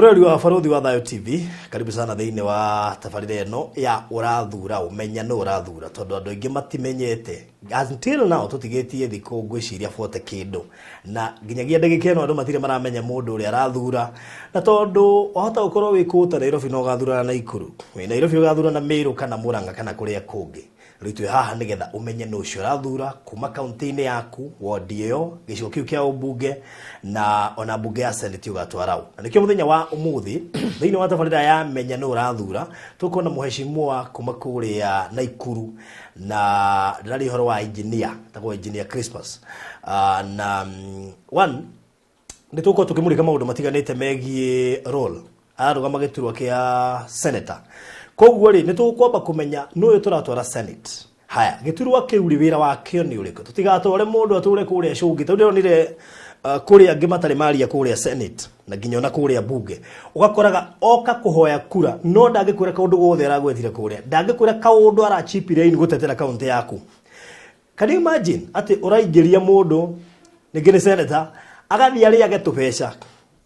Mũrori wa Barũthi wa Thayũ TV, karibu sana thĩinĩ wa tabarĩra ĩno ya ũrathura ũmenya nũ ũrathura, tondũ andũ aingĩ matimenyete until now. Tũtigĩtie thikũ ngwĩciria 40 kĩndũ, na nginyagia ndagĩka ĩno andũ matirĩ maramenya mũndũ ũrĩa arathura. Na tondũ wahota gũkorwo wĩ kũta Nairobi na ũgathurana Naikuru, wĩ Nairobi ũgathurana Meru kana Murang'a kana kũrĩa kũngĩ. Rĩu twĩ haha nĩgetha ũmenye nũ ũcio ũrathura kuma kaunti-inĩ yaku, wondi ĩyo, gĩcigo kĩu kĩa ũmbunge, na ona mbunge ya senate ũgatwara ũ. Na nĩkĩo mũthenya wa ũmũthĩ thĩinĩ wa tabarĩra ya Menya Nũ Ũrathura tũkona mũheshimiwa kuma kũrĩa Naikuru, na ndĩraria ũhoro wa engineer, etagwo Engineer Crispus. Na one nĩ tũgũkorwo tũkĩmũrĩka maũndũ matiganĩte megiĩ role ararũgama gĩturwa kĩa senator. Koguo rĩ, nĩ tũkwamba kũmenya nũ ũyũ tũratwara senate. Haya, gĩturwa kĩu rĩ, wĩra wakĩo nĩ ũrĩkũ? Tũtigatware mũndũ atũre kũrĩa cũngĩ, tondũ ndĩronire kũrĩa angĩ matarĩ maria kũrĩa senate na nginya ona kũrĩa bunge, ũgakoraga oka kũhoya kura no ndangĩkwĩra kaũndũ gothe aragwetire kũrĩa, ndangĩkwĩra kaũndũ arachipire in gũtetera kaũntĩ yaku. Can you imagine atĩ ũraingĩria mũndũ ningĩ nĩ senator, agathiĩ arĩage tũbeca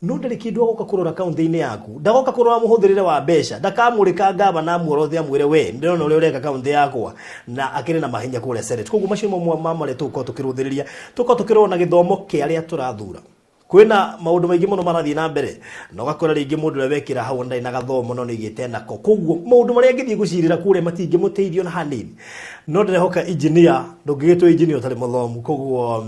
no ndarĩ kĩndũ agoka kũrora kaunti-inĩ yaku, ndagoka kũrora mũhũthĩrĩre wa mbeca, ndakamũrĩka ngavana amuorothe amwĩre, "We ndĩrona ũrĩa ũreka kaunti yakwa," na akĩrĩ na mahinya kũrĩa senate. Koguo macio mamwe ma marĩa tũgũkorwo tũkĩrũthĩrĩria, tũgũkorwo tũkĩrora na gĩthomo kĩa arĩa tũrathura. Kwĩna maũndũ maingĩ mũno marathiĩ na mbere na ũgakora rĩngĩ mũndũ ũrĩa wekĩra hau ndarĩ na gathomo no nĩigĩte nako, koguo maũndũ marĩa angĩthiĩ gũcirĩra kũrĩa matingĩmũteithia ona hanini. No ndĩrehoka engineer, ndũngĩgĩtwo engineer ũtarĩ mũthomu, koguo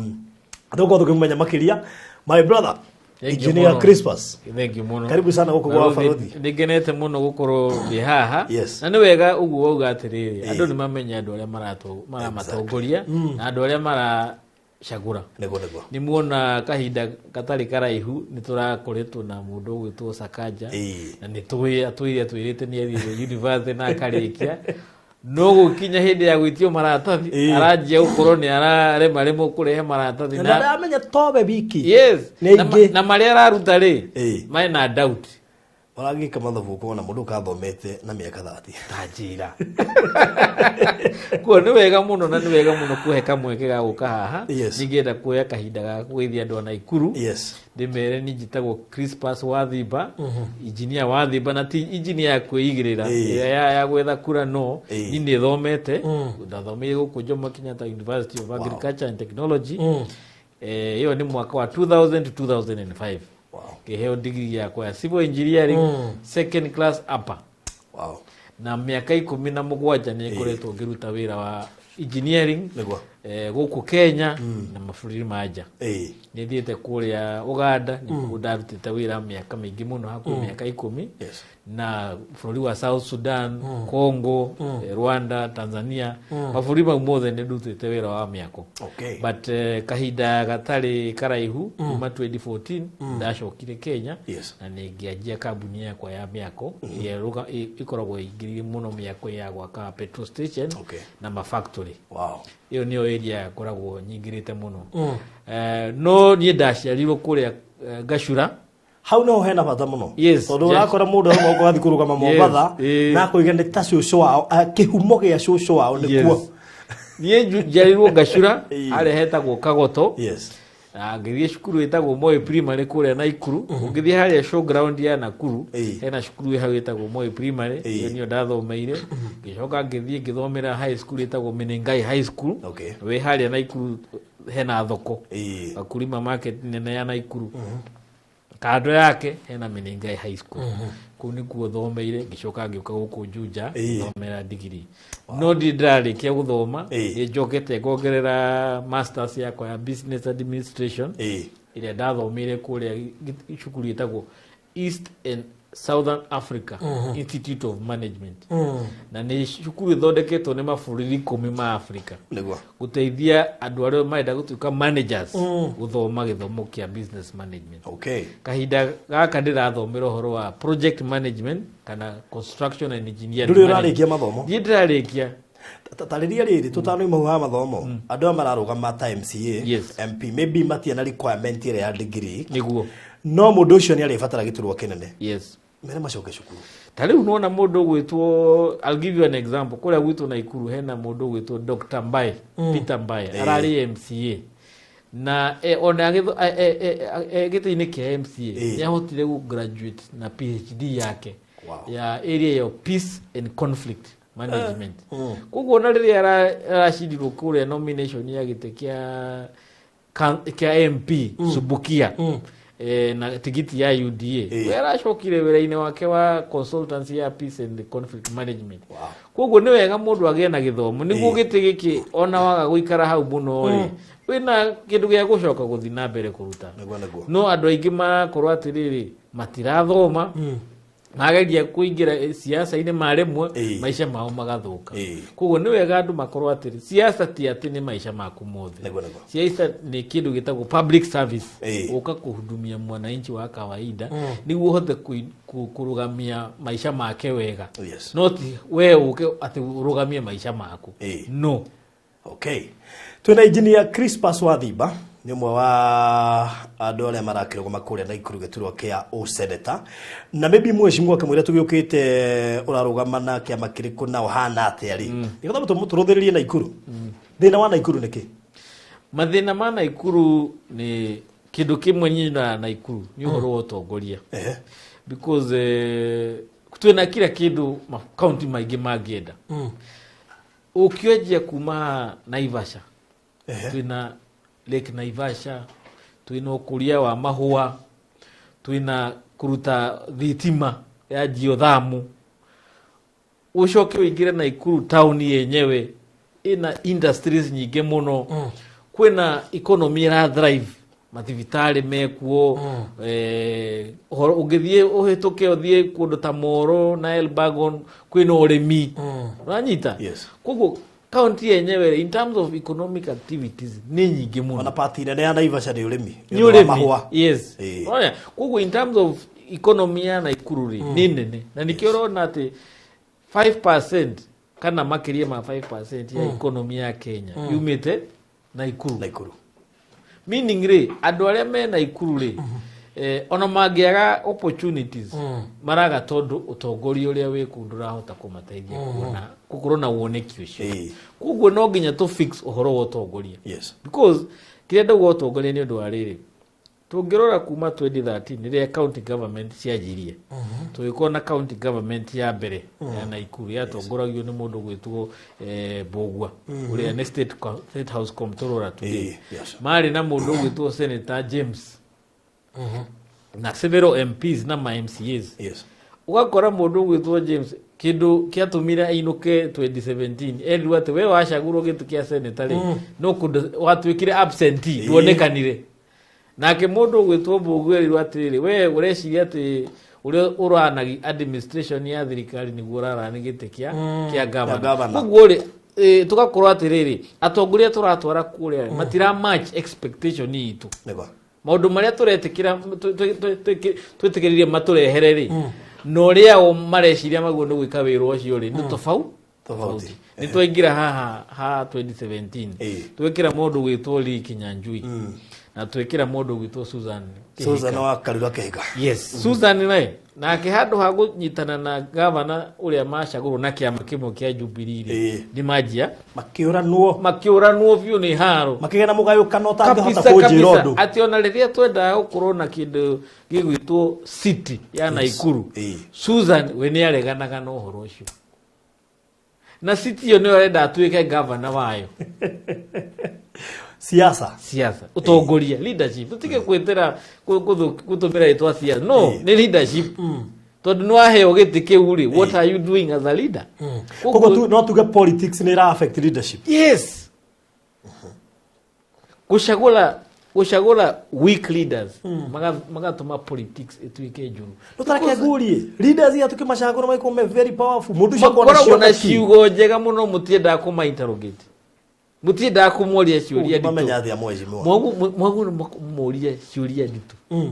tũgũkorwo tũkĩmũmenya makĩria. My brother, Thank you Engineer mũno. Crispus, Thank you mũno. karibu sana gũkũ gwa Barũthi. Nĩ ngenete mũno gũkorwo ndĩ haha. Na nĩ wega ũguo wauga atĩrĩrĩ, andũ nĩ mamenye andũ arĩa maramatongoria na andũ arĩa maracagũra. Nĩguo. Nĩ muona kahinda gatarĩ karaihu nĩ tũrakoretwo na mũndũ ũgwĩtwo Sakaja, na nĩ tũĩ atũire atwĩrĩte nĩ athiĩte university na akarĩkia, no gũkinya hĩndĩ ya gwĩtio maratathi, aranjia gũkorwo nĩ araremaremwo kũrehe maratathi. Na ndaramenya towe wiki. Nĩ aingĩ. Na marĩa araruta rĩ, mena doubt. Ũragĩka mathabu ũkona mũndũ ũkathomete na mĩaka 30. Ta njĩra kuo nĩ wega mũno, na nĩ wega mũno kũhe kamweke ga gũka haha. Ningĩenda kuoya kahinda ga kũgeithia andũ a Naikuru, ndĩmere ni njĩtagwo Crispus Wathimba, engineer Wathimba, na ti engineer ya kwĩigĩrĩra, ĩrĩa ya gwetha kura, no ni nĩ thomete. Ndathomeire gũkũ Jomo Kenyatta University of Agriculture and Technology. Ĩyo nĩ mwaka wa 2000 to 2005. Ngĩheo degree yakwa ya civil engineering, second class upper. Na mĩaka 17 nĩ ngoretwo ngĩruta wĩra wa engineering gũkũ Kenya na mabũrũri ma nja. Nĩ thiĩte kũrĩa Uganda, nĩkuo ndarutĩte wĩra mĩaka mĩingĩ mũno, hakuhĩ mĩaka 10, na bũrũri wa South Sudan, Congo, Rwanda, Tanzania, mabũrũri mau mothe nĩ ndutĩte wĩra wa mĩako. But kahinda gatarĩ karaihu kuma 2014 ndacokire Kenya na nĩ ngĩanjia kambuni yakwa ya mĩako ĩrĩa ĩkoragwo ĩingĩrĩire mũno mĩako ya gwaka petrol station na mafactory. Ĩyo nĩyo area ngoragwo nyingĩrĩte mũno. No niĩ ndaciarirwo kũrĩa Gacura. Hau niho hena bata mũno, tondũ ũrakora mũndũ arauga ũgathiĩ kũrũgama Mombatha na akoiga nĩ ta cũcũ wao, kĩhumo gĩa cũcũ wao nĩkuo. Niĩ njiarĩirwo Gacura, harĩa hetagwo Kagoto. Na ngĩthiĩ cukuru ĩtagwo Moi Primary kũrĩa Naikuru. Ũngĩthiĩ harĩa showground ya Nakuru, hena cukuru ĩ hau ĩtagwo Moi Primary. Ĩyo nĩyo ndathomeire. Ngĩcoka ngĩthiĩ ngĩthomera high school ĩtagwo Menengai High School, wĩ harĩa Naikuru hena thoko, Wakulima Market nene ya Naikuru, kando yake hena Menengai High School. Kũu nĩkuo thomeire. Ngĩcoka ngĩũka gũkũ Juja thomera degree, no ndirĩ ndĩrarĩkia gũthoma. Nĩ njokete ngongerera masters yakwa ya business administration, ĩrĩa ndathomeire kũrĩa cukuru ĩtagwo East and Southern Africa Institute of Management, na nĩ cukuru ĩthondeketwo nĩ mabũrũri 10 ma Africa gũteithia andũ arĩa marenda gũtuĩka managers gũthoma gĩthomo kĩa business management. Kahinda gaka ndĩrathomera ũhoro wa project management kana construction and engineering Ndũrĩ management. ũrarĩkia mathomo? Niĩ ndĩrarĩkia. Tarĩria rĩrĩ tũtanoima hau ha mathomo, andũ aya mararũgama ta MCA, MP, maybe matiana requirement ĩrĩa ya degree, no mũndũ ũcio nĩ arĩbatara gĩturwa kĩnene, mere macoke cukuru. Ta rĩu nona mũndũ ũgwĩtwo, I'll give you an example, kũrĩa gwitũ Naikuru hena mũndũ ũgwĩtwo Dr. Mbae, Peter Mbae, ararĩ MCA. Na ona gĩtĩ-inĩ kĩa MCA nĩ ahotire gũ graduate na PhD yake ya area ya peace and conflict management. Koguo ona rĩrĩa aracindirwo kũrĩa nomination ya gĩtĩ kĩa MP Subukia na tigiti ya UDA, we aracokire wĩra-inĩ wake wa consultancy ya peace and conflict management. Koguo nĩ wega mũndũ agĩe na gĩthomo nĩguo gĩtĩ gĩkĩ ona waga gũikara hau mũno rĩ, wĩna kĩndũ gĩa gũcoka gũthiĩ na mbere kũruta. Nĩguo nĩguo. No andũ aingĩ marakorwo atĩrĩrĩ, matirathoma, mageria kũingĩra siasa-inĩ maremwo, maica mao magathũka. Koguo nĩ wega andũ makorwo atĩrĩ, siasa ti atĩ nĩ maica maku mothe. Nĩguo nĩguo. Siasa nĩ kĩndũ gĩtagwo public service, ũka kũhudumia mwananchi wa kawaida nĩguo ũhote kũrũgamia maica make wega. No ti we ũke atĩ ũrũgamie maica maku. No. Okay, twĩna engineer Crispus Wathimba, nĩ ũmwe wa andũ arĩa marakĩrũgama kũrĩa Naikuru gĩturwa kĩa ũseneta, na maybe mheshimiwa akĩmwĩra tũgĩũkĩte ũrarũgama na kĩama kĩrĩkũ na ũhana atĩa rĩ, nĩgetha tũrũthĩrĩrie Naikuru. Thĩna wa Naikuru nĩ kĩ? Mathĩna ma Naikuru nĩ kĩndũ kĩmwe nyina Naikuru nĩ ũhoro wa ũtongoria. Because twĩna kila kĩndũ kaunti maingĩ mangĩenda. Ũkĩanjia kuma Naivasha, twĩna Lake Naivasha, twĩna ũkũria wa mahũa, twĩna kũruta thitima ya geothermal. Ũcoke ũingĩre Naikuru taũni yenyewe ĩna industries nyingĩ mũno. Kwĩna economy ĩra thrive, mathibitarĩ mekuo, ũhoro ũngĩthiĩ ũhĩtũke ũthiĩ kũndũ ta Moro na Elbagon kwĩna ũrĩmi. Ũranyita? Yes. Koguo kaunti yenyewe in terms of economic activities nĩ nyingĩ mũno. Ona pati nene ya Naivasha nĩ ũrĩmi. Nĩ Nĩ ũndũ wa ũrĩmi. mahũa. Yes. Oya, koguo in terms of economy ya Naikuru rĩ, nĩ nene. Na nĩkĩo ũrona atĩ 5% kana makĩria ma 5% ya economy ya Kenya yumĩte Naikuru. Naikuru. Meaning rĩ, andũ arĩa me Naikuru rĩ, ona mangĩaga opportunities, maraga tondũ ũtongoria ũrĩa wĩ kũu ndũrahota kũmateithia kuona gũkorwo na woneki ũcio. Koguo no nginya tũ fix ũhoro wa ũtongoria. Because kĩrĩa ndauga ũtongoria nĩ ũndũ wa rĩrĩ, tũngĩrora kuma 2013 rĩrĩa county government cianjirie, tũgĩkorwo na county government ya mbere ya Naikuru yatongoragio nĩ mũndũ gwĩtwo Mbũgua, ũrĩa nĩ state house comptroller today. Marĩ na mũndũ ũgwĩtwo Senator James na several MPs na ma MCAs. Ũgakora mũndũ ũgwĩtwo James kĩndũ kĩatũmire ainũke 2017 erirwo atĩ we wacagũrwo gĩtĩ kĩa senator rĩ, no kũndũ watuĩkire absentee, nduonekanire. Nake mũndũ ũgwĩtwo Mbũgua erirwo atĩrĩrĩ, we ũreciria atĩ ũrĩa ũranagi administration ya thirikari nĩguo ũrarani gĩtĩ kĩa governor. Governor. Koguo rĩ, tũgakorwo atĩrĩrĩ, atongoria tũratwara kũrĩa rĩ, matira match expectation itũ. Nĩguo. Maũndũ marĩa tũretĩkĩra, twĩtĩkĩrire matũrehere rĩ, na ũrĩa o mareciria maguo nĩ gwĩka wĩra ũcio rĩ, nĩ Tofauti. tofauti. Nĩ twaingĩra haha ha 2017, twekĩra mũndũ gwĩtwo Lee Kinyanjui na twekĩra mũndũ gwĩtwo Susan Kihika. Susan wa Karura Kihika. Yes, Susan naye nake handũ ha kũnyitana na gavana ũrĩa macagũrwo na kĩama kĩmwe kĩa Jubilee rĩ, nĩ manjia makĩũranwo, makĩũranwo biũ nĩ haro, makĩgĩa na mũgayũkano ũtangĩhota Kabisa, kũnjĩra kabisa. ũndũ. Atĩ ona rĩrĩa twendaga gũkorwo na kĩndũ gĩgwĩtwo city ya Naikuru, Susan we nĩ areganaga na ũhoro ũcio, na city ĩyo nĩyo arenda atuĩke gavana wayo. Siasa. Siasa, ũtongoria, leadership. Tũtige gwĩtĩra gũtũmĩra rĩtwa siasa. No, nĩ leadership. Tondũ nĩ waheo gĩtĩ kĩu rĩ, what are you doing as a leader? Koguo no tuge politics nĩ ĩra affect leadership. Yes. Gũcagũra weak leaders magatũma politics ĩtuĩke njũru. No tareke ngurie, leaders ya tukimacagũra makorwo me very powerful, mũndũ ũcio akorwo na Makoragwo na cioneki. ciugo njega mũno, mũtiendaga kũma interrogate, mũtiendaga kũmoria ciũria nditũ. Ũngĩmamenya atĩa mheshimiwa? Mwagu nĩ kũmoria ciũria nditũ.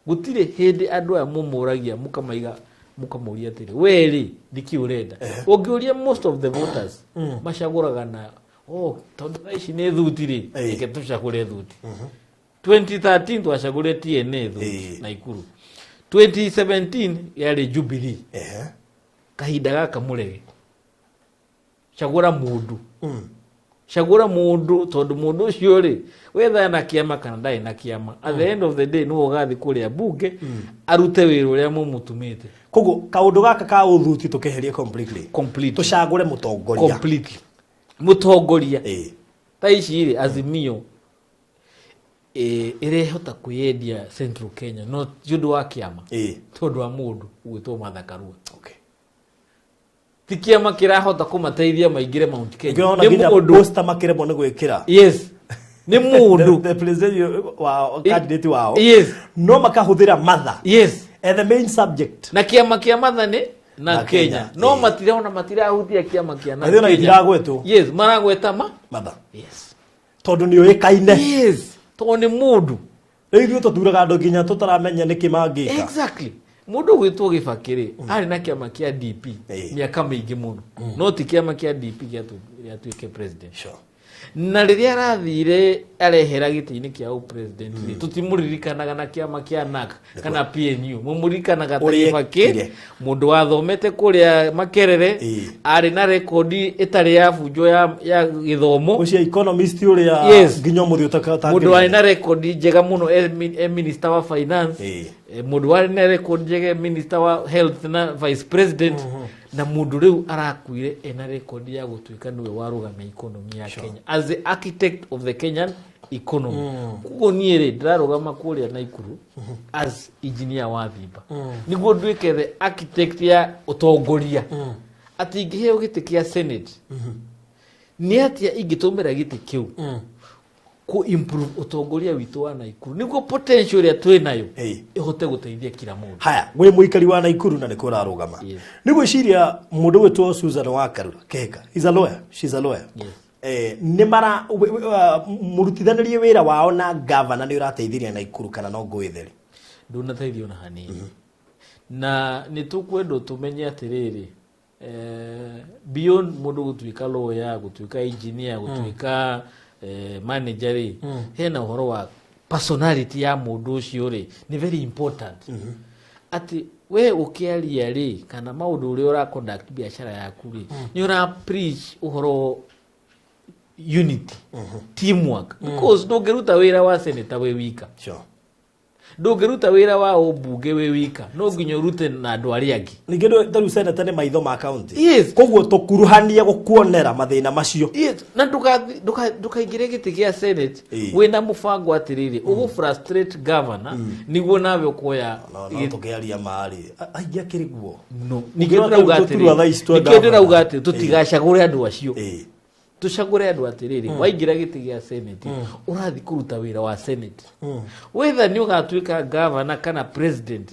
Gũtirĩ hĩndĩ andũ aya mũmoragia mũkamaiga mũkamũria atĩrĩ, we rĩ, nĩkĩ ũrenda? Ũngĩũria most of the voters, macagũraga na oh, tondũ thaa ici nĩ thuti rĩ, reke tũcagũre thuti. 2013 twacagũre TNA thuti Naikuru. 2017 yarĩ Jubilee. Kahinda gaka mũrege, cagũra mũndũ. Cagũra mũndũ, tondũ mũndũ ũcio rĩ, wetha na kĩama kana ndarĩ na kĩama, at the end of the day nĩwe ũgathiĩ kũrĩa bunge arute wĩra ũrĩa mũmũtũmĩte. Koguo kaũndũ gaka ka ũthuti tũkeherie completely. Completely. Tũcagũre mũtongoria. Completely mũtongoria. Ta ici rĩ, Azimio ĩrehota kwĩyendia Central Kenya, no ti ũndũ wa kĩama, tondũ wa mũndũ ũgwĩtwo Martha Karua. Ti kĩama kĩrahota kũmateithia maingĩre Mount Kenya. Nĩkĩo Nĩ nginya mũndũ. Poster makĩremwo nĩ gwĩkĩra. Yes, nĩ mũndũ. The president wa candidate wao. No makahũthĩra Martha as the main subject. Na kĩama kĩa Martha nĩ na Na Kenya. Kenya. No matirona, matirahutia kĩama kĩa na Na ithuĩ ona Kenya. gĩtiragwetwo. Yes, maragweta ma Martha. Yes. Tondũ nĩ ũĩkaine. Yes, tondũ nĩ mũndũ. Rĩu ithuĩ tũturaga andũ nginya tũtaramenya nĩkĩ mangĩka. Exactly. Mũndũ ũgwĩtwo Gĩbakĩ rĩ, arĩ na kĩama kĩa DP mĩaka mĩingĩ mũno, no ti kĩama kĩa DP gĩatuĩke president. Na rĩrĩa arathire arehera gĩtĩ-inĩ kĩa ũpresident rĩ, tũtimũririkanaga na kĩama kĩa NAC kana PNU, mũmũririkanaga ta Ũrĩa Gĩbakĩ, ekire. Mũndũ wathomete kũrĩa Makerere, arĩ na rekondi ĩtarĩ ya bunjo ya gĩthomo. Ũcio economist ũrĩa nginya ũmũthĩ Mũndũ warĩ na rekondi njega mũno e minister wa finance, mũndũ warĩ na rekondi njega e minister wa health na vice president, na mũndũ rĩu arakuire ena rekondi ya gũtuĩka nĩwe warũgamia economy ya Kenya as the architect of the Kenyan economy. Koguo niĩ rĩ, ndĩrarũgama kũrĩa Naikuru as engineer wa Thimba nĩguo nduĩke the architect ya ũtongoria, atĩ ingĩheo gĩtĩ kĩa Senate, nĩ atĩa ingĩtũmĩra gĩtĩ kĩu ku improve ũtongoria witũ wa Naikuru, nĩguo potential ĩrĩa twĩ nayo ĩhote gũteithia kila mũndũ. Haya, wĩ mũikari wa Naikuru na nĩkuo ũrarũgama. Nĩ gwĩciria mũndũ gwĩtwo Susan Wakarura Kehika is a lawyer, she's a lawyer. Nĩ mara mũrutithanĩrie wĩra wao na gavana nĩ ũrateithirie Naikuru kana no ngũĩ theri? Ndũnateithio na hanini. Na nĩ tũkwendwo tũmenye atĩrĩrĩ, beyond mũndũ gũtuĩka lawyer, gũtuĩka engineer, gũtuĩka manager rĩ, hena ũhoro wa personality ya mũndũ ũcio rĩ, nĩ very important. Atĩ we ũkĩaria rĩ, kana maũndũ ũrĩa ũra conduct biacara yaku rĩ, nĩ ũra preach ũhoro unity, teamwork, because ndũngĩruta wĩra wa senator wĩ wika. Ndũngĩruta wĩra wa ũmbunge wĩ wika, no nginya ũrute na andũ arĩa angĩ. Ningĩ ta rĩu senator nĩ maitho ma county. Koguo tũkuruhanie gũkuonera mathĩna macio. Yes. Na ndũkaingĩre gĩtĩ gĩa Senate wĩna mũbango atĩrĩrĩ, ũgũ frustrate governor nĩguo nawe ũkuoya. No, no tũkĩaria marĩ aingĩ akĩrĩ guo. No. Ningĩ ndĩrauga atĩrĩrĩ, nĩkĩo ndĩrauga atĩ tũtigacagũre andũ acio, tũcagũre andũ atĩrĩrĩ, waingĩra gĩtĩ gĩa Senate, ũrathiĩ kũruta wĩra wa Senate, whether nĩ ũgatuĩka governor kana president,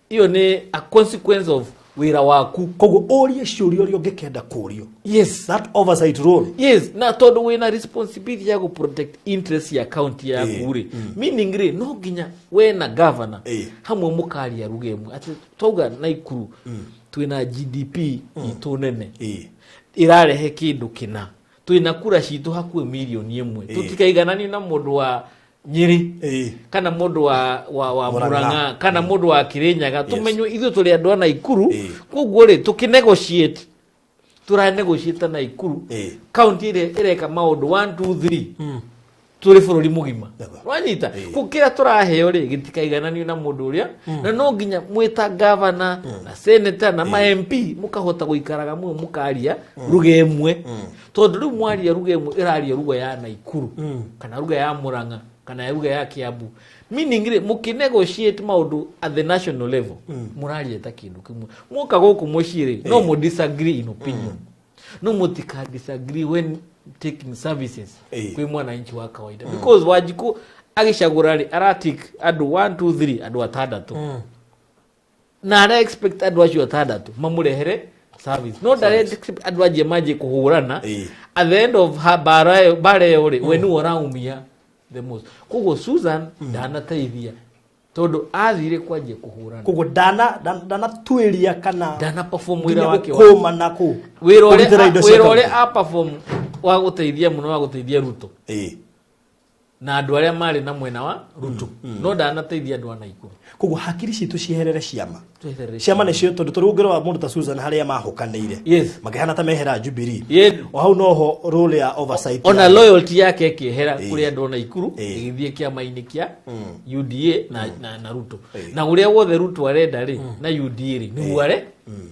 iyo nĩ a consequence of wĩra waku. Koguo ũrie ciũria ũrĩa ũngĩkenda kũrio. Yes. That oversight role. Yes, na tondũ wĩna responsibility ya gũ protect interest ya county yaku rĩ, meaning rĩ, no nginya we na governor hamwe mũkaria ruga ĩmwe, atĩ twauga Naikuru twĩna GDP itũ nene ĩrarehe kĩndũ kĩna, twĩna kura citũ hakuhĩ mirioni 1, tũtikaigananio na mũndũ wa Nyĩrĩ kana mũndũ wa Murang'a. Murang'a kana mũndũ wa Kirinyaga. Tũmenywo ithuĩ tũrĩ andũ a Naikuru. Koguo rĩ, tũkĩnegotiate, tũranegotiate Naikuru county ĩrĩa ĩreka maũndũ 1 2 3 tũrĩ bũrũri mũgima. Wanyita kũkĩra tũraheo rĩ, gĩtikaigananio na mũndũ ũrĩa, na no nginya mwĩta governor na senator na ma MP mũkahota gũikaraga mwe mũkaria ruga ĩmwe, tondũ rĩu mwaria ruga ĩmwe ĩraria ruga ya Naikuru kana ruga ya Murang'a kana ruga ya Kiambu, meaning rĩ, mũkĩnegotiate maũndũ at the national level mũraria ta kĩndũ kĩmwe. Mwoka gũkũ mũciĩ rĩ, no mũ disagree in opinion, no mũtika disagree when taking services kwĩ mwananchi wa kawaida, because Wanjikũ agĩcagũra rĩ, aratik andũ 1 2 3, andũ atandatũ, na ara expect andũ acio atandatũ mamũrehere service, no ndare expect andũ anjie manjie kũhũrana. At the end of her bara ĩyo rĩ, we nĩwe ũraumia the most. Koguo Susan ndanateithia tondũ athire kwanjia kũhũrana. Koguo ndanatuĩria kana ndana perform wĩra nginya wake gũkũma na kũ wĩra ũrĩa kũgitĩra indo cia wĩra ũrĩa county. a perform wa gũteithia mũno, wa gũteithia Ruto na andũ arĩa marĩ na mwena wa Ruto, no ndanateithia andũ a Naikuru. Koguo hakiri citũ cieherere ciama. Tweherere Ciama nĩcio, tondũ tũrĩ ũngĩrora mũndũ ta Susan harĩa mahũkanĩire, makĩhana ta mehera Jubilee, o hau noho role ya oversight ona loyalty yake ĩkĩehera kũrĩ andũ a Naikuru, ĩgĩthiĩ kĩama-inĩ kĩa UDA na Ruto, na ũrĩa wothe Ruto arenda rĩ na UDA rĩ, nĩguo are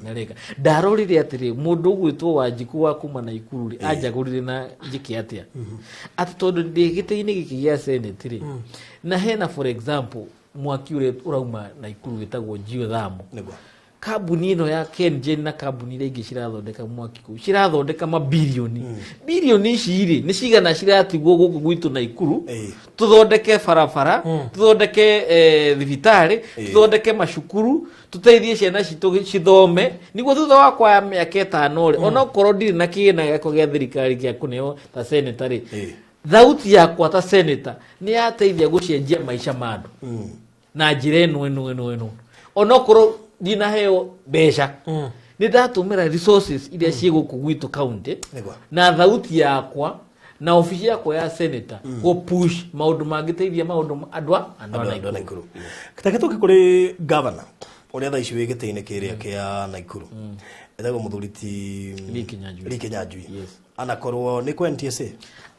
nareka. Ndarorire atĩrĩ, mũndũ ũgwĩtwo Wanjikũ wa kuma Naikuru rĩ, anjagũrire na njĩke atĩa, atĩ tondũ ndĩ gĩtĩ-inĩ gĩkĩ gĩa Senate rĩ, na hena, for example, mwaki ũrĩa ũrauma Naikuru wĩtagwo geothermal. Kambuni ĩno ya KenGen na kambuni iria ingĩ cirathondeka mwaki kũu cirathondeka mabirioni. Birioni ici rĩ, nĩ cigana ciratigwo gũkũ gwitũ Naikuru tũthondeke barabara, tũthondeke thibitarĩ, tũthondeke macukuru, tũteithie ciana citũ cithome, nĩguo thutha wa kwaya mĩaka 5 rĩ, onokorwo ndirĩ na kĩgĩna gĩakwa gĩa thirikari gĩa kũneo ta senator rĩ, thauti yakwa ta senator nĩ yateithia gũcenjia maica ma andũ na njĩra ĩno ĩno ĩno ĩno. Onokorwo ndinaheo mbeca, nĩ ndatũmĩra resources iria ciĩ gũkũ gwitũ county na thauti yakwa na obici yakwa ya senator gũ push maũndũ mangĩteithia maũndũ andũ a andũ a Naikuru. Naikuru. Take tũke kũrĩ governor ũrĩa thaa ici wĩ gĩtĩ-inĩ kĩrĩa kĩa Naikuru, etagwo mũthuri ti Lee Kinyanjui. Lee Kinyanjui. Yes. Anakorwo nĩ kwa NTSA.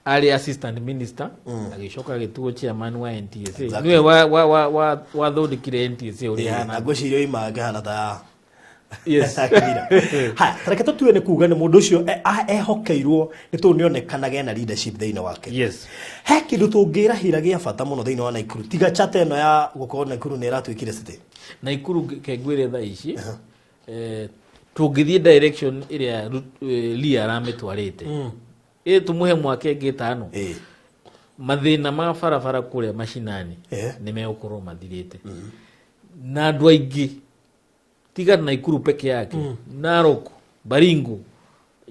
Arĩ assistant minister, agĩcoka agĩtuo chairman wa NTSA. Nĩwe wathondekire NTSA ũrĩa Na ĩhana. ngwĩciria oima ngĩhana ta Akĩmira. Haya, tareke tũtue nĩ kuga nĩ mũndũ ũcio ehokeirwo nĩ tondũ nĩonekanaga ena leadership thĩinĩ wake. He kĩndũ tũngĩrahĩra gĩa bata mũno thĩinĩ wa Naikuru tiga chata ĩno ya gũkorwo Naikuru nĩ ĩratuĩkire city? Naikuru, kengwĩre thaa ici, tũngĩthiĩ direction ĩrĩa Lee aramĩtwarĩte, ĩ tũmũhe mwaka ĩngĩ 5, mathĩna ma barabara kũrĩa macinani nĩ megũkorwo mathirĩte, na andũ aingĩ tiga Naikuru peke yake, Narok, Baringo,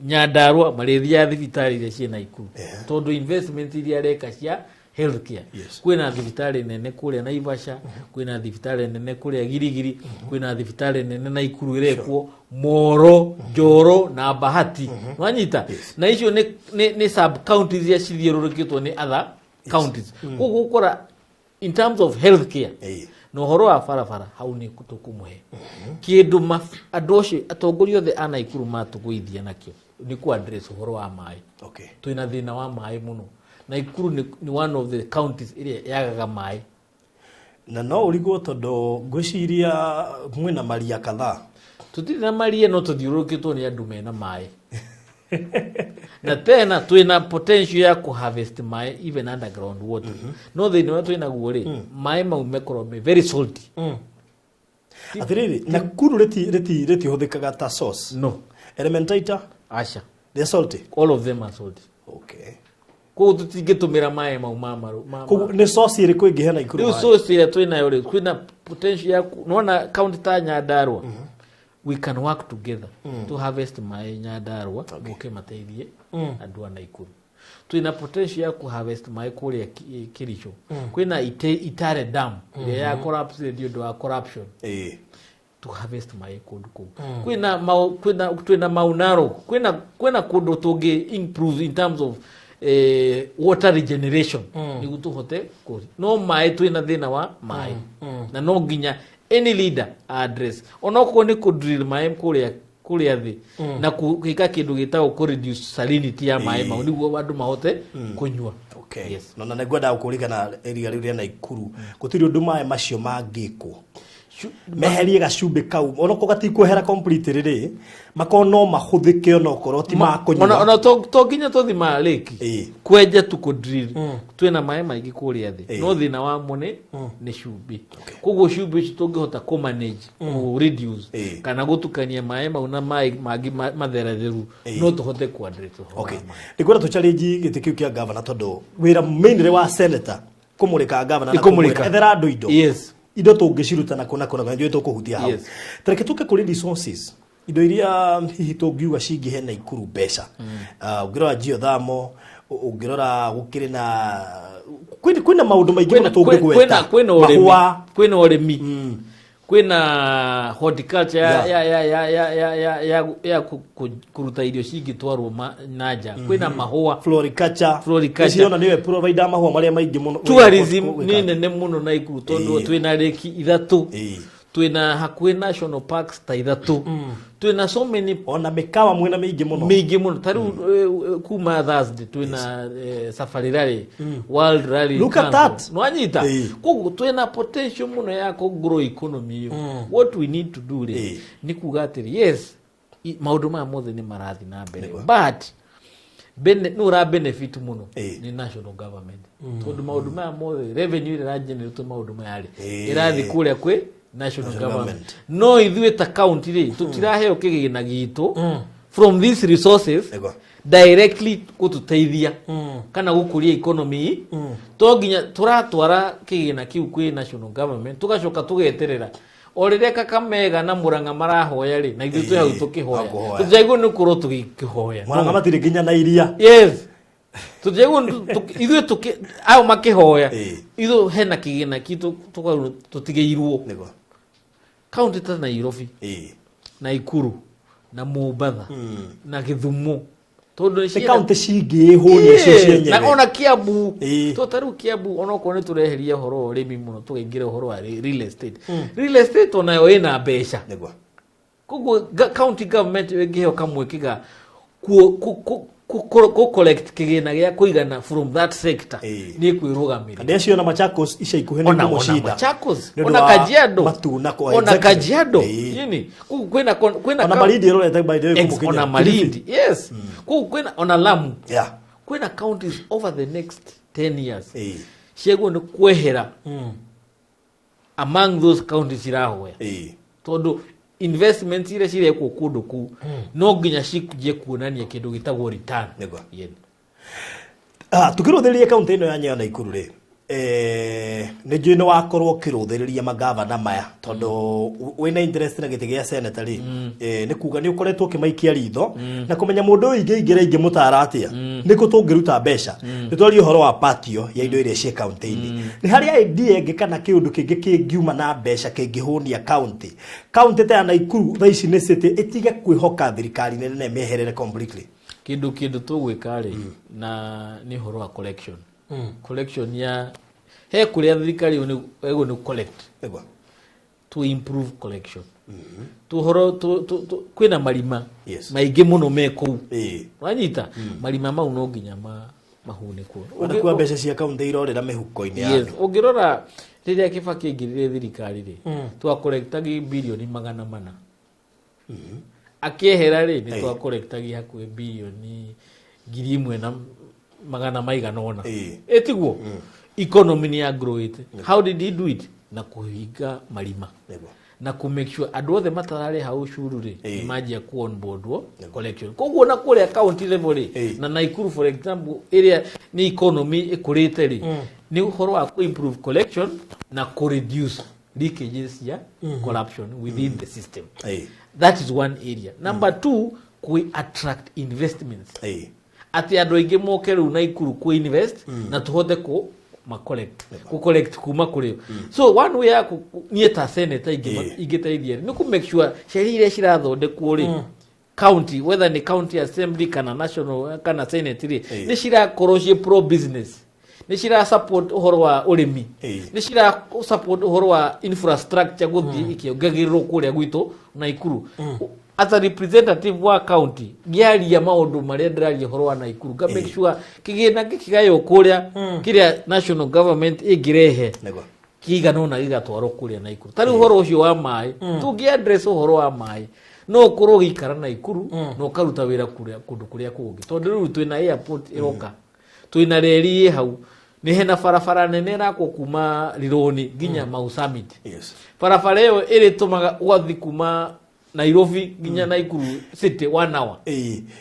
Nyandarua, marĩthiaga thibitarĩ iria ciĩ Naikuru, tondũ investment iria areka cia healthcare, kwĩna thibitarĩ nene kũrĩa Naivasha, kwĩna thibitarĩ nene kũrĩa Girigiri, kwĩna thibitarĩ nene Naikuru ĩrekwo Moro, Njoro na Bahati, wanyita? Na icio nĩ sub counties iria cithiũrũrũkĩtwo nĩ other counties. Koguo ũkora in terms of healthcare na ũhoro wa barabara, hau nĩ tũkũmũhe kĩndũ. Andũ acio, atongoria othe a Naikuru matũgũithia nakĩo nĩ kũ address ũhoro wa maĩ. Twĩna thĩna wa maĩ mũno. Naikuru nĩ one of the counties ĩrĩa yagaga maĩ. Na no ũrigwo tondũ ngwĩciria mwĩna maria kadhaa. Tũtirĩ na maria, no tũthiũrũrũkĩtwo nĩ andũ mena maĩ, na tena twĩna potential ya kũ harvest maĩ, even underground water. No thĩinĩ ũrĩa twĩnaguo rĩ, maĩ mau mekorwo me very salty. Atĩrĩrĩ, Nakuru rĩtihũthĩkaga ta source? No. Elementaita? Aca. They're salty? All of them are salty. Koguo tũtingĩtũmĩra maĩ mau ma maru Koguo nĩ source ĩrĩkũ ĩngĩhe Naikuru Rĩu maĩ? Source ĩrĩa twĩnayo rĩ, kwĩna potential ya nĩwona county ta Nyandarua, we can work together to harvest maĩ Nyandarua moke mateithie andũ a Naikuru. Twĩna potential ya ku harvest maĩ kũrĩa Kericho. Kwĩna Itare Dam ĩrĩa ya collapse nĩ ũndũ wa corruption, to harvest maĩ kũndũ kũu. Kwĩna twĩna Mau Narok, kwĩna kũndũ tũngĩ improve in terms of water regeneration nĩguo tũhote no maĩ, twĩna thĩna wa maĩ, na no nginya any leader address, onokorwo nĩ kũ drill maĩ kũrĩa thĩ na gwĩka kĩndũ gĩtagwo kũ reduce salinity ya maĩ mau nĩguo andũ mahote kũnyua. Yes. No na nĩngwendaga gũkũria kana iria rĩu rĩa Naikuru gũtirĩ ũndũ maĩ macio mangĩkwo meherie gacumbĩ kau, onokorwo gatikwehera completely rĩ, makorwo no mahũthĩke onokorwo ti ma ona kũnyua. Ona to nginya tũthima lake, kwenja tu, kũ drill, twĩna maĩ maingĩ kũrĩa thĩ, no thĩna wamo nĩ cumbĩ. Koguo cumbĩ ũcio tũngĩhota kũ manage, kũ reduce kana gũtukania maĩ mau na maĩ mangĩ matheratheru, no tũhote kũ address ũhoro wa maĩ. Ndĩkwenda tũ challenge gĩtĩ kĩu kĩa governor, tondũ wĩra mainly wa senator kũmũrĩka governor na Nĩ kũmũrĩka. kũmwĩra, ethera andũ indo, indo tũngĩciruta na kũna kũna, njũĩ tũkũhutia hau. Tareke tũke kũrĩ resources, indo iria hihi tũngiuga cingĩhe Naikuru mbeca. Ah, ũngĩrora geothermal, ũngĩrora gũkĩrĩ na kwĩna maũndũ maingĩ mũno tũngĩgweta. Kwĩna ũrĩmi. Mahũa. Kwĩna ũrĩmi, kwĩna horticulture ya ya ya ya ya ya ya ya ya kũruta irio cingĩtwarwo na nja, kwĩna mahũa. Floriculture. Floriculture. Ũciona nĩwe provider mahũa marĩa maingĩ mũno. Tourism nĩ nene mũno Naikuru tondũ twĩna lake ithatũ. Twĩna hakuhĩ national parks ta 3. Twĩna so many. Ona mĩkawa mwĩna mĩingĩ mũno. Mĩingĩ mũno. Ta rĩu kuma Thursday twĩna Safari Rally, World Rally. Look at that. Nwanyita? Koguo twĩna potential mũno ya kũ grow economy ĩyo. What we need to do rĩ, nĩ kuga atĩrĩ, yes, maũndũ maya mothe nĩ marathiĩ na mbere, but nĩ ũra benefit mũno nĩ national government, tondũ maũndũ maya mothe, revenue ĩrĩa ĩragenerate maũndũ maya rĩ, ĩrathiĩ kũrĩa kwĩ national National government. Government. No ithuĩ ta county rĩ, tũtiraheo kĩgĩna gitũ from these resources directly gũtũteithia kana gũkũria economy. To nginya tũratwara kĩgĩna kĩu kwĩ national government, tũgacoka tũgeterera o rĩrĩa Kakamega na Murang'a marahoya rĩ, na ithuĩ twĩ hau tũkĩhoya. Hakũhoya. Tũtiagĩrĩirwo nĩ gũkorwo tũgĩkĩhoya. Murang'a matirĩ nginya na iria. Yes, tũtiagĩrĩirwo ithuĩ ao makĩhoya, ithuĩ hena kĩgĩna kitũ tũkarwo tũtigĩirwo. Kaunti ta Nairobi, Naikuru na Mombatha na Gĩthumo, tondũ nĩ kaunti cingĩĩhũnia cio Yes, na cienyewe. Ona Kiambu. To ta rĩu Kiambu, onokorwo nĩ tũreheria ũhoro wa ũrĩmi mũno, tũkaingĩra ũhoro wa real estate. Real estate onayo ĩna mbeca. Koguo county government ĩngĩheo kamweke ga kũ collect kĩgĩna gĩa kũigana from that sector, nĩ ĩkwĩrũgamĩrĩra. Andĩ acio na Machakos ica ikuhĩ nĩ Ona kũmũcinda. Machakos, Nĩ ũndũ ona wa Kajiado, matuna ona Kajiado. Yini koguo kwĩna ona Malindi ĩrorete by the way kũmũkinya. Ona Malindi, yes. Koguo kwĩna ona Lamu, kwĩna counties over the next 10 years ciagwo nĩ kwehera among those counties cirahoya, tondũ investment iria cirekwo kũndũ kũu no nginya cikũnjie kuonania kĩndũ gĩtagwo return. Yes. Ah, tukĩrũthĩrĩria kaunti ĩno ya Naikuru rĩ, nĩ njũĩ nĩ wakorwo ũkĩrũthĩrĩria magavana maya, tondũ wĩna interest na gĩtĩ gĩa senator rĩ, nĩ kuga nĩ ũkoretwo ũkĩmaikia ritho na kũmenya mũndũ ũyũ ingĩingĩra ingĩmũtara atĩa, nĩkũ tũngĩruta mbeca. Nĩ twaria ũhoro wa patio ya indo iria ciĩ kaunti-inĩ. Nĩ harĩ idea ĩngĩ kana kĩũndũ kĩngĩ kĩngiuma na mbeca kĩngĩhũnia kaunti ta ya Naikuru thaa ici nĩ city ĩtige kwĩhoka thirikari nene mĩeherere completely? Kĩndũ tũgwĩka rĩ, na nĩ ũhoro wa collection ya he kũrĩa thirikari ĩgũ nĩ collect, to improve collection tuhoro kwĩna marima maingĩ mũno me kũu. Wanyita? Marima mau no nginya mahunĩkwo. Ona mbeca cia kaunti irorĩra mĩhuko-inĩ ya Yes. andũ. Ũngĩrora rĩrĩa Kibaki aingĩrire thirikari rĩ, twakorektagi bilioni 400. Akĩehera rĩ, nĩ twakorektagi hakuhĩ bilioni 1,100 maigana ũna. Ĩtiguo economy nĩ ya growĩte. How did he do it? Na kũhinga marima na kũ make sure andũ othe matararĩha ucuru rĩ, nĩ manjia ku onboardwo collection. Koguo na kũrĩa county level rĩ, na Naikuru for example, ĩrĩa nĩ economy ĩkũrĩte rĩ, nĩ ũhoro wa kũ improve collection na kũ reduce leakages ya corruption within the system. That is one area. Number two, kũ attract investments, atĩ andũ aingĩ moke rĩu Naikuru kũ invest na tũhote kũ ma collect, kũ collect kuma kũrĩ o. So one way ya niĩ ta senator ingĩteithia rĩ, nĩ kũ make sure sheria iria cirathondekwo rĩ county, whether nĩ county assembly kana national kana senate rĩ, nĩ cirakorwo ciĩ pro business, nĩ cira support ũhoro wa ũrĩmi, nĩ cira support ũhoro wa infrastructure gũthiĩ ikĩongagĩrĩrwo kũrĩa gwitũ Naikuru. As a representative wa county, ngĩaria maũndũ marĩa ndĩraria ũhoro wa Naikuru, nga make sure kĩgĩna gĩkĩgaywo kũrĩa kĩrĩa national government ĩngĩrehe kĩigana ũna gĩgatwarwo kũrĩa Naikuru. Ta rĩu ũhoro ũcio wa maĩ, tũngĩ address ũhoro wa maĩ, no ũkorwo ũgĩikara Naikuru na ũkaruta wĩra kũrĩa kũndũ kũrĩa kũngĩ, tondũ rĩu twĩna airport ĩroka, twĩna reri ĩ hau, nĩ hena barabara nene ĩrakwo kuma Rironi nginya Mau Summit. Barabara ĩyo ĩrĩtũmaga ũgathiĩ kuma Nairobi nginya Naikuru city one hour.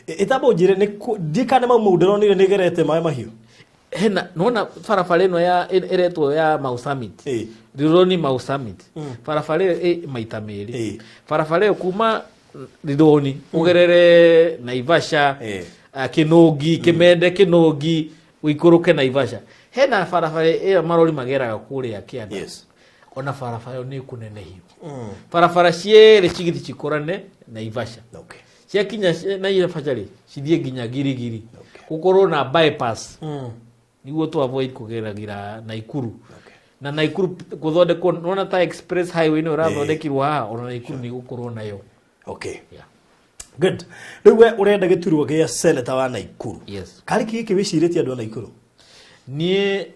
Ĩtamba ũnjĩre nĩ ndikane mau mau ndĩronire nĩ gerete maĩ mahiũ. Hena nona barabara ĩno ya ĩretwo ya Mau Summit, Rironi Mau Summit. Barabara ĩyo ĩ maita merĩ. Barabara ĩyo kuma Rironi ũgerere Naivasha, Kĩnũngi, Kĩmende, Kĩnũngi, ũikũrũke Naivasha, hena barabara ĩyo marori mageraga kũrĩa kĩanda. Ona barabara ĩyo nĩ ĩkũnenehio. Barabara cierĩ cigĩthiĩ cikorane Naivasha. Ciakinya Naivasha rĩ, cithiĩ nginya Girigiri. Gũkorwo na bypass nĩguo tu avoid kũgeragĩra Naikuru. Na Naikuru gũthondekwo, nona ta express highway nĩ ũrathondekirwo haha, ona Naikuru nĩ gũkorwo nayo. Okay. Yeah. Good. Rĩu we ũrenda gĩturwa gĩa senator wa Naikuru. Yes. Karĩ kĩ gĩkĩ wĩcirĩtie andũ a Naikuru? Niĩ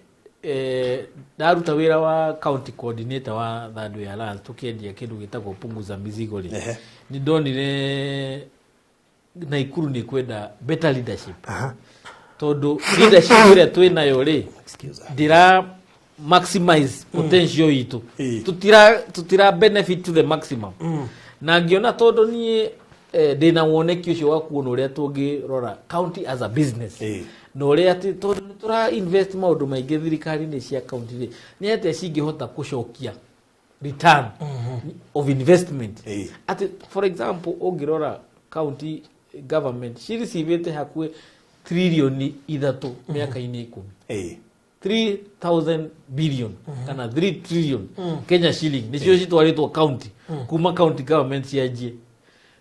ndaruta wĩra wa county coordinator wa Third Way Alliance, tũkĩendia kĩndũ gĩtagwo Punguza Mizigo rĩ, nĩ ndonire Naikuru nĩ kwenda better leadership, tondũ leadership ĩrĩa twĩ nayo rĩ, Excuse. ndĩra maximize potential itũ. Tutira benefit to the maximum. Na ngĩona tondũ niĩ ndĩna woneki ũcio wa kuona ũrĩa tũngĩrora county as a business, na ũrĩa atĩ tondũ nĩ tũra invest maũndũ maingĩ thirikari-inĩ cia county rĩ, nĩ atĩa cingĩhota gũcokia return of investment. Atĩ for example, ũngĩrora county government cirecivĩte hakuhĩ 3 trillion mĩaka-inĩ 10, 3000 billion kana 3 trillion Kenya shilling nĩcio citwarĩtwo county kuma county government cianjie,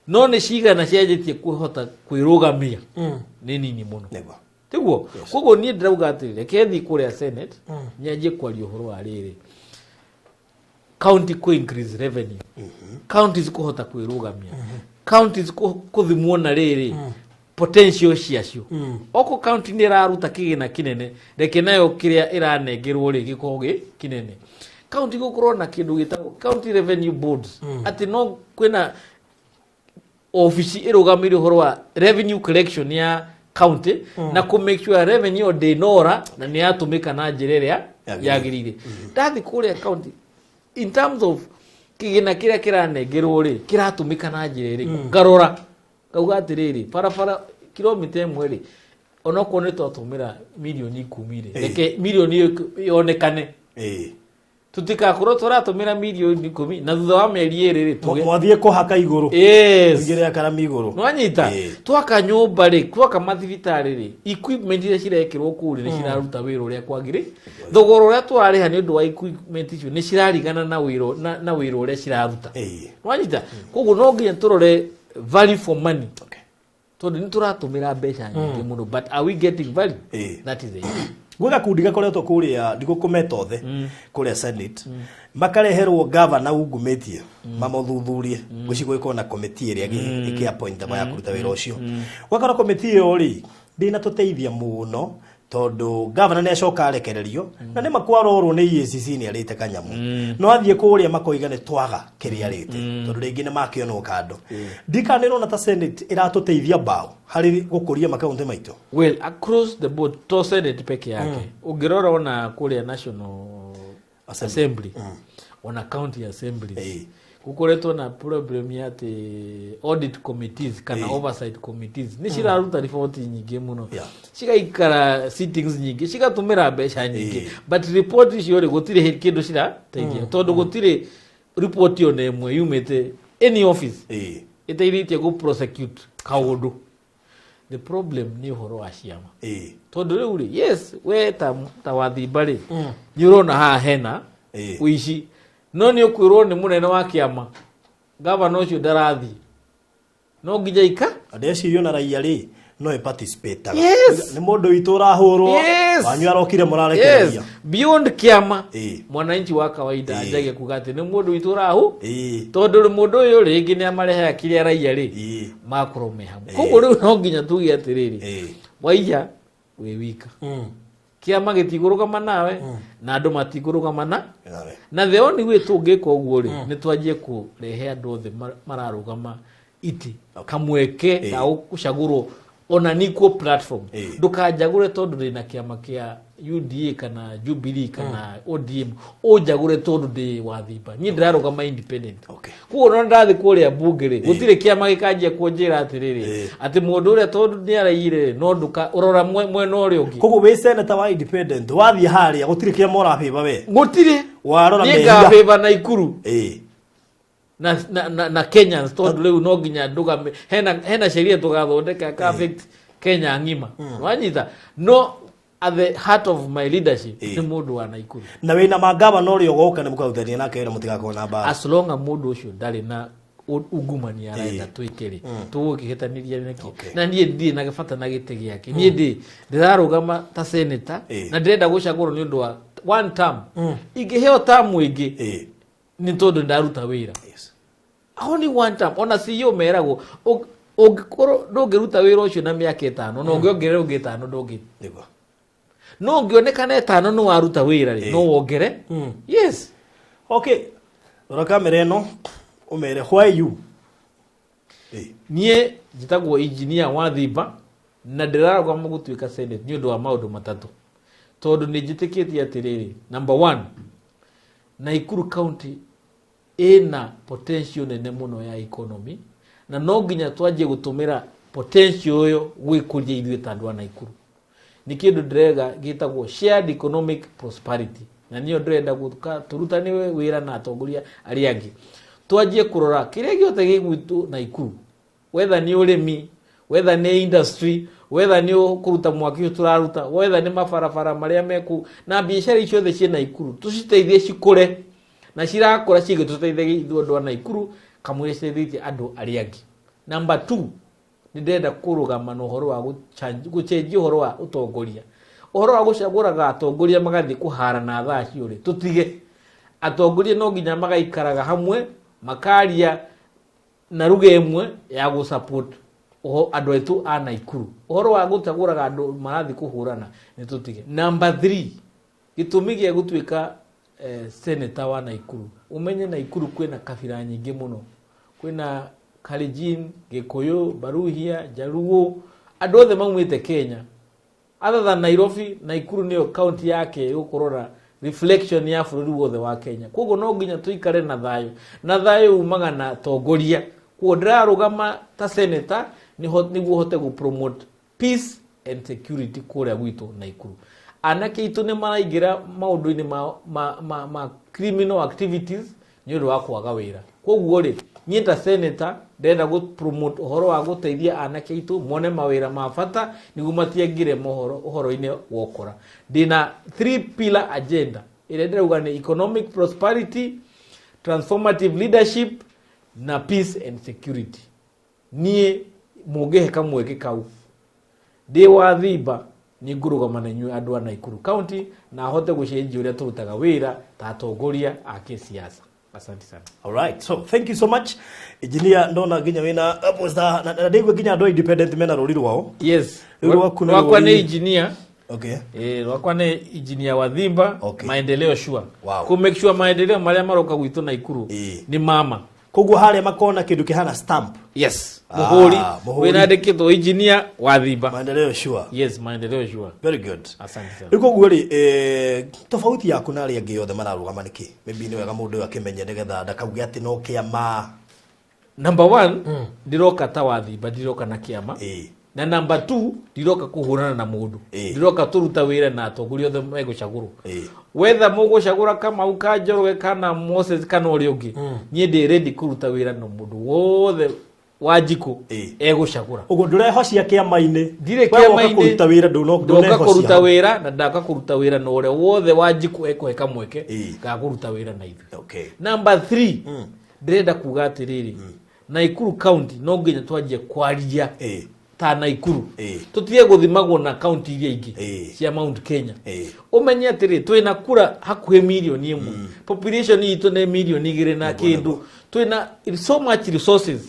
no nĩ cigana cianjĩtie kwĩhota kwĩrũgamia? Nĩ nini mũno. Tiguo? Koguo niĩ ndĩrauga atĩrĩ, reke thiĩ kũrĩa Senate, nyanjie kwaria ũhoro wa rĩrĩ, county kũ increase revenue, counties kũhota kwĩrũgamia, counties kũthimwo na rĩrĩ potential ciacio. Oko county nĩ ĩraruta kĩgĩna kĩnene, reke nayo kĩrĩa ĩranengerwo rĩ gĩkorwo gĩ kĩnene. County gũkorwo na kĩndũ gĩtagwo county revenue boards, atĩ no kwĩna obici ĩrũgamĩire ũhoro wa revenue collection ya county na kũ make sure revenue ndĩnora na nĩ yatũmĩka na njĩra ĩrĩa yagĩrĩire. Yagĩrĩire. Ndathi kũrĩa county, in terms of kĩgĩna kĩrĩa kĩranengerwo rĩ, kĩratũmĩka na njĩra ĩrĩkũ? Ngarora ngauga atĩrĩrĩ, barabara kilomita 1 rĩ, onokorwo nĩ twatũmĩra 10 mirioni rĩ, reke mirioni ĩyo yonekane. Tũtikakorwo tũratũmĩra 10 mirioni na thutha wa mĩeri 2 rĩ tuge Mwathiĩ kũhaka igũrũ. Yes. Mũingĩre akarami igũrũ. Nwanyita? Twaka nyũmba rĩ, twaka mathibitarĩ rĩ, equipment iria cirekĩrwo kũu rĩ, nĩ ciraruta wĩra ũrĩa kwagĩrĩ? Thogora ũrĩa tũrarĩha nĩ ũndũ wa equipment icio nĩ cirarigana na wĩra na wĩra ũrĩa ciraruta? Nwanyita? Koguo no nginya tũrore value for money, tondũ nĩ tũratũmĩra mbeca nyingĩ mũno, but are we getting value? That is the issue. Gwĩ gakundi gakoretwo kũrĩa, ndigũkũmeta othe, kũrĩa Senate, makareherwo gavana ungumĩtie mamothuthurie. Gwĩcigo gĩkorwo na komiti ĩrĩa ĩkĩappointagwo ya kũruta wĩra ũcio. Gwakora komiti ĩyo rĩ, ndĩnatũteithia mũno, tondũ gavana nĩ acoka arekererio na nĩ makwarorwo nĩ EACC nĩ arĩte kanyamũ, no athiĩ kũrĩa makoiga nĩ twaga kĩrĩa arĩte, tondũ rĩngĩ nĩ makĩonwo kando. Ndikanĩrona ta Senate ĩratũteithia mbaũ harĩ gũkũria makaunti maitũ. Well, across the board, to Senate peke yake, ũngĩrora ona kũrĩa National Assembly. Assembly, ona county assemblies, gukoretwo na problem ya atĩ audit committees kana oversight committees nĩ ciraruta riboti nyingĩ mũno, cigaikara sittings nyingĩ, cigatũmĩra mbeca nyingĩ, but report icio rĩ, gũtirĩ kĩndũ cirateithia, tondũ gũtirĩ report ona ĩmwe yumĩte any office ĩteithĩtie gũ prosecute kaũndũ. The problem nĩ ũhoro wa ciama, tondũ rĩu rĩ, yes, we ta Wathimba rĩ, nĩ ũrona haha hena ũici, no nĩ ũkwĩrwo nĩ mũnene wa kĩama, gavana ũcio ndarathiĩ, no nginya ika Ndeciria ona raia rĩ, no ĩ participate. Nĩ mũndũ witũ ũrahũrwo, wanyu arokire mũrarekereria. Beyond kĩama, mwananchi wa kawaida anjagia kuga atĩ nĩ mũndũ witũ ũrahu, tondũ rĩ, mũndũ ũyũ rĩngĩ nĩ amarehaga kĩrĩa raia rĩ makorwo me hamwe. Koguo rĩu no nginya tuge atĩrĩrĩ, waiya wĩ wika, kĩama gĩtikũrũgama nawe na andũ matikũrũgama na Nawe. Na the only way tũngĩka ũguo rĩ, nĩ twanjie kũrehe andũ othe mararũgama iti kamweke ga gũcagũrwo ona nikuo platform. Ndũkanjagũre tondũ ndĩna kĩama kĩa UDA kana Jubilee kana ODM, ũnjagũre tondũ ndĩ Wathimba, niĩ ndĩrarũgama independent. Koguo ona ndathiĩ kũrĩa bunge rĩ, gũtirĩ kĩama gĩkanjia kũnjĩra atĩrĩrĩ, atĩ mũndũ ũrĩa tondũ nĩ araiyire rĩ, no ndũka ũrora mwena ũrĩa ũngĩ. Koguo wĩ senator wa independent, wathiĩ harĩa gũtirĩ kĩama ũrabĩba we. Gũtirĩ. Warora niĩ mehia. Ngabĩba na Ikuru na Kenyans, tondũ rĩu no nginya ndũgame hena sheria tũgathondeka ka affect Kenya ng'ima, wanyita? No at the heart of my leadership nĩ mũndũ wa Naikuru. Na wĩna mangavana ũrĩa ũgoka nĩ mũkarutania nake wĩra, mũtigakorwo na mbara? As long as mũndũ ũcio ndarĩ na ungumania arenda twĩke rĩ, tũgũkĩhĩtanĩria nĩkĩ? Na niĩ ndirĩ na bata na gĩtĩ gĩake, niĩ ndĩrarũgama ta senator na ndĩrenda gũcagũrwo nĩ ũndũ wa One term. Ingĩheo term ĩngĩ nĩ tondũ ndaruta wĩra. Only one term. Ona CEO meragwo ũngĩkorwo ndũngĩruta wĩra ũcio na mĩaka 5, na ũngĩongerera ũngĩ 5 ndũngĩ. No ũngĩonekana 5 nĩ waruta wĩra rĩ, no wongere. Yes. Okay. Rora kamera ĩno ũmere why you? Niĩ njĩtagwo engineer Wathimba na ndĩrarũgama gũtuĩka senate nĩ ũndũ wa maũndũ matatũ. Tondũ nĩ njĩtĩkĩtie atĩrĩrĩ, number 1, Nakuru County ĩna potential nene mũno ya economy, na no nginya twanjie gũtũmĩra potential ĩyo gwĩkũria ithuĩ ta andũ a Nakuru. Nĩ kĩndũ ndĩrega gĩtagwo shared economic prosperity, na nĩyo ndĩrenda gũka tũrutane wĩra na atongoria arĩa angĩ. Twanjie kũrora kĩrĩa gĩothe gĩ gwitũ Nakuru, whether nĩ ũrĩmi, whether nĩ industry, whether nĩ kũruta mwaki ũyũ tũraruta, whether nĩ mabarabara marĩa me kũu, na biacara icio ciothe ciĩ Nakuru, tũciteithie cikũre, na cirakũra cigĩtũteithagia ithuĩ andũ a Nakuru kamũira citeithĩtie andũ arĩa angĩ. Number 2, nĩ ndĩrenda kũrũgama na ũhoro wa gũcenjia ũhoro wa ũtongoria. Ũhoro wa gũcagũraga atongoria magathiĩ kũhara na thaa cio rĩ, tũtige. Atongoria no nginya magaikaraga hamwe, makaria na ruga ĩmwe ya gũ-support andũ aitũ a Nakuru. Ũhoro wa gũcagũraga andũ marathiĩ kũhũrana nĩ tũtige. Number 3, gĩtũmi gĩa gũtuĩka senator wa Nakuru. Ũmenye Nakuru kwĩna kabira nyingĩ mũno. Kwĩna Kalenjin, Gĩkũyũ, Baruhia, Jaluo, andũ othe maumĩte Kenya. Other than Nairobi, Nakuru nĩyo county yake ĩgũkorwo na reflection ya bũrũri wothe wa Kenya. Koguo no nginya tũikare na thayũ. Na thayũ umaga na atongoria. Koguo ndĩrarũgama ta senator nĩguo hote gũ promote peace and security kũrĩa gwitũ Nakuru. Anake aitũ nĩ maraingĩra maũndũ-inĩ ma criminal activities nĩ ũndũ wa kwaga wĩra. Koguo rĩ, niĩ ta senator ndĩrenda gũ promote ũhoro wa gũteithia anake aitũ mone mawĩra ma bata nĩguo matiaingĩre ũhoro-inĩ wa ũkora. Ndĩna 3 pillar agenda ĩrĩa ndĩrauga nĩ economic prosperity, transformative leadership na peace and security. Niĩ mũngĩhe kamweke kau ndĩ Wathimba nĩ ngũrũgama na inyuĩ andũ a Nakuru County na hote gũcenjia ũrĩa tũrutaga wĩra ta atongoria a kĩsiasa. Asante sana. All right. So thank you so much. Engineer ndona nginya wina posta na ndigwe nginya andũ independent mena rũri rwao. Yes. Rũri rwaku nĩ Rwakwa nĩ rũri- engineer. Okay. Rwakwa nĩ engineer Wathimba. Okay. Maendeleo sure. Wow. Ku make sure maendeleo marĩa maroka gwitũ Nakuru nĩ mama. Koguo harĩa makona kĩndũ kĩhana stamp. Yes. Mũhũri. Mũhũri. Wĩna andĩkĩtwo engineer Wathimba. Maendeleo sure. Yes, maendeleo sure. Very good. Asante sana. Rĩu koguo rĩ, tofauti yaku na arĩa angĩ othe mararũgama nĩkĩ? Maybe nĩ wega mũndũ ũyũ akĩmenye nĩgetha ndakauge atĩ no kĩama. Number 1, ndiroka ta Wathimba, ndiroka na kĩama. Na number 2, ndiroka kũhũrana na mũndũ. Ndiroka tũruta wĩra na atongoria othe megũcagũrwo. Whether mũgũcagũra Kamau ka Njoroge kana Moses kana ũrĩa ũngĩ, niĩ ndĩ ready kũruta wĩra na mũndũ wothe wa njikũ egũcagũra. Ũguo ndũrehocia kĩama-inĩ. Ndirĩ We woka kĩama-inĩ. kũruta wĩra, Ndoka ndũnehocia. kũruta wĩra na ndaka kũruta wĩra na ũrĩa wothe wa njikũ ekũhe kamweke ga kũruta wĩra na ithuĩ. Number 3, ndĩrenda kuga atĩrĩrĩ, Nakuru County no nginya twanjie kwaria ta Nakuru. Tũtige gũthimagwo na county iria ingĩ cia Mount Kenya. Ũmenye atĩrĩ, twĩna kura hakuhĩ mirioni 1. Population itũ nĩ mirioni igĩrĩ na kĩndũ. Twĩna so much resources.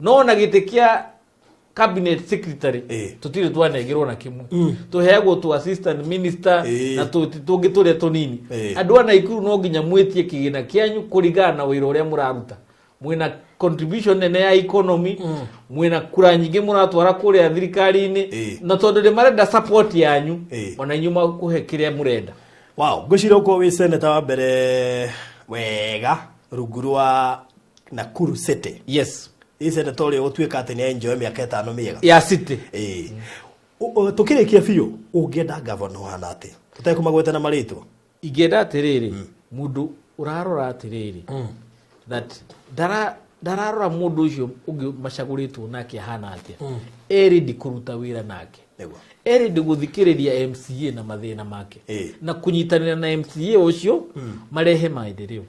No ona gĩtĩ kĩa cabinet secretary tũtirĩ twanengerwo na kĩmwe. Tũheagwo tu assistant minister na tũngĩ tũrĩa tũnini. Andũ a Nakuru no nginya mwĩtie kĩgĩna kĩanyu kũringana na wĩra ũrĩa mũraruta. Mwĩna contribution nene ya economy, mwĩna kura nyingĩ mũratwara kũrĩa thirikari-inĩ, na tondũ nĩ marenda support yanyu, ona inyuĩ makũhe kĩrĩa mũrenda. Wow, ngwĩciria ũkorwo wĩ senator wa mbere wega rungu rwa Nakuru City. Yes. Ĩ senator ũrĩa ũgũtuĩka atĩ nĩ enjoy mĩaka 5 mĩega. Ya city. Tũkĩrĩkia biũ, ũngĩenda governor ũhana atĩa? Tũtekũmagweta na marĩtwa. Ingĩenda atĩrĩrĩ, mũndũ ũrarora atĩrĩrĩ, that ndararora mũndũ ũcio ũngĩ macagũrĩtwo nake ahana atĩa. Eri kũruta wĩra nake. Eri gũthikĩrĩria MCA na mathĩna make. Na kũnyitanĩra na MCA ũcio marehe maendeleo.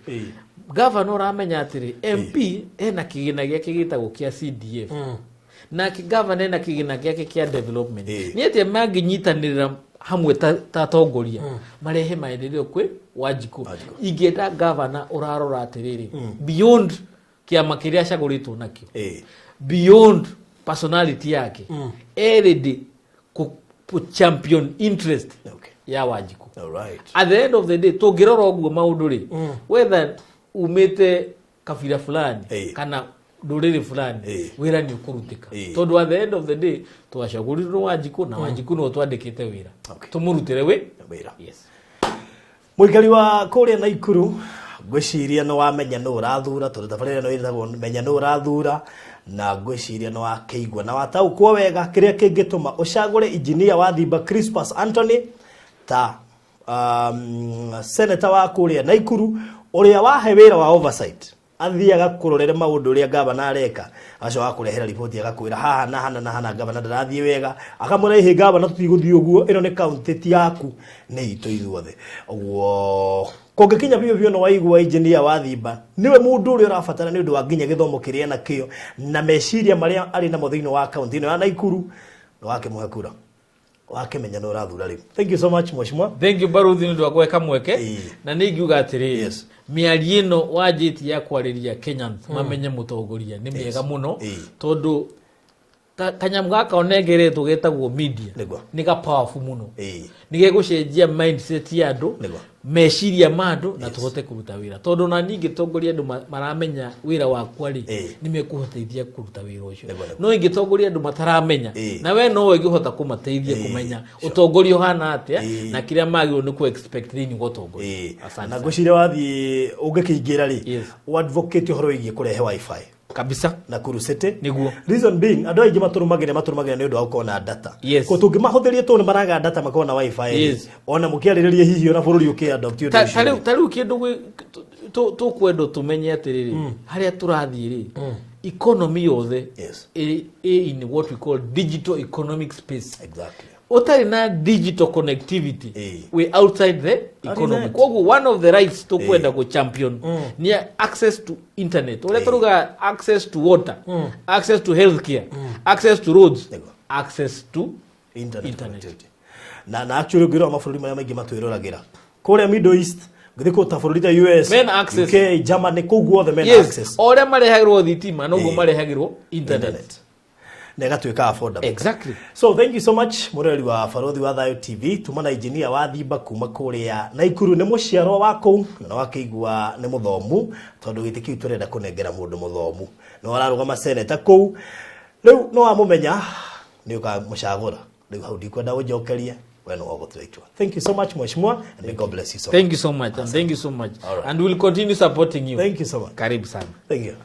Governor ũramenya atĩrĩ, MP ena kĩgĩna gĩake gĩtagwo kĩa CDF. Nake governor ena kĩgĩna gĩake kĩa development. Nĩ atĩa mangĩnyitanĩra Hamwe ta atongoria marehe maendeleo kwĩ Wanjikũ. Wanjikũ. Ingĩenda gavana ũrarora atĩrĩrĩ, beyond kĩama kĩrĩa acagũrĩtwo nakĩo, beyond personality yake, e ready ku champion interest ya Wanjikũ. All right. At the end of the day, tũngĩrora ũguo maũndũ rĩ, whether umĩte kabira fulani kana ndũrĩrĩ fulani, wĩra nĩ ũkũrutĩka, tondũ at the end of the day twacagũrirwo Wanjikũ na Wanjikũ nĩwe twandĩkĩte wĩra tũmũrutĩre wĩ wĩra. Yes. Mũikari wa kũrĩa Naikuru, ngwĩciria nĩ wamenya nũ ũrathura, tondũ tabarĩra ĩno ĩtagwo Menya Nũ Ũrathura, na ngwĩciria nĩ wakĩigua na wataũkwo wega kĩrĩa kĩngĩtũma ũcagũre Injinia wa Thimba Crispus Anthony ta seneta wa kũrĩa Naikuru, ũrĩa wahe wĩra wa oversight, athiaga kũrorera maũndũ ũrĩa gavana areka, agacoka agakũrehera riboti, agakwĩra haha na hana na hana gavana ndarathiĩ wega, akamwĩra ĩhĩ gavana, tũtigũthiĩ ũguo, ĩno nĩ kaunti ti yaku, nĩ itũ ithuothe. Ũguo kũngĩkinya biũ biũ nĩ waigua Engineer wa Thimba nĩwe mũndũ ũrĩa ũrabatara nĩ ũndũ wa nginya gĩthomo kĩrĩa enakĩo na meciria marĩa arĩ namo thĩinĩ wa kaunti ĩno ya Naikuru, nĩ wakĩmũhe kura, wakĩmenya nĩ ũrathura rĩu. Thank you so much, mheshimiwa. Thank you, Baruthi, nĩ ũndũ wa kũhe kamweke. Na nĩ ingiuga atĩrĩrĩ, mĩario ĩno wanjĩtie ya kwarĩria Kenyans mamenye mũtongoria nĩ mĩega mũno, tondũ kanyamũ gaka ũnengeretwo getagwo media nĩ ga powerful mũno, nĩ gegũcenjia mindset ya andũ, meciria ma andũ, na tũhote kũruta wĩra, tondũ ona niĩ ingĩtongoria andũ maramenya wĩra wakwa rĩ, nĩ mekũhoteithia kũruta wĩra ũcio. Nĩguo, nĩguo. No ingĩtongoria andũ mataramenya, na we nowe ũngĩhota kũmateithia kũmenya ũtongoria ũhana atĩa na kĩrĩa magĩrĩirwo nĩ kũ-expect thĩinĩ wa ũtongoria. Asante Na sana. Ngwĩciria wathiĩ ũngĩkĩingĩra rĩ, advocate ũhoro wĩgiĩ kũrehe WiFi Nakuru City. Reason being, andũ aingĩ matũrũmagĩrĩra nĩ ũndũ wa gũkorwo na data. Ko tũngĩmahũthĩria tondũ nĩ maraga data makorwo na WiFi rĩ, ona mũkĩarĩrĩria hihi ona bũrũri ũkĩ adopt ũndũ ũcio rĩ. Ta rĩu kĩndũ tũkwenda tũmenye atĩrĩrĩ, harĩa tũrathiĩ rĩ, economy yothe ĩ in what we call digital economic space. Ũtarĩ na digital connectivity, we outside the economy. Net. Koguo one of the rights tũkwenda kũ champion nĩ access to internet, ũrĩa tũrugaga access to water, access to healthcare, access to roads, access to internet, internet. Connectivity. Na actually ũngĩrora mabũrũri marĩa maingĩ matwĩroragĩra kũrĩa Middle East, ngĩthiĩ kũu ta bũrũri ta US, Mena access. UK, Germany, kũu guothe mena access. O ũrĩa marehagĩrwo thitima noguo marehagĩrwo internet. Internet na ĩgatuĩka affordable. So thank you so much, mũroreri wa Barothi wa Thayo TV. Tuma na Engineer wa Thimba kuma kũrĩa Naikuru, nĩ mũciarwo wa kũu na nĩ wakĩigua nĩ mũthomu, tondũ gĩtĩ kĩu tũrenda kũnengera mũndũ mũthomu nĩ wararũgama seneta kũu. Rĩu nĩ wamũmenya, nĩ ũkamũcagũra. Rĩu hau ndikwenda ũnjokerie, we nĩ wagũtua itua. Thank you so much, mheshimiwa, and may God bless you so Thank much. you so much, and thank you so much. All right. And we'll continue supporting you. Thank you so much. Karibu sana. Thank you.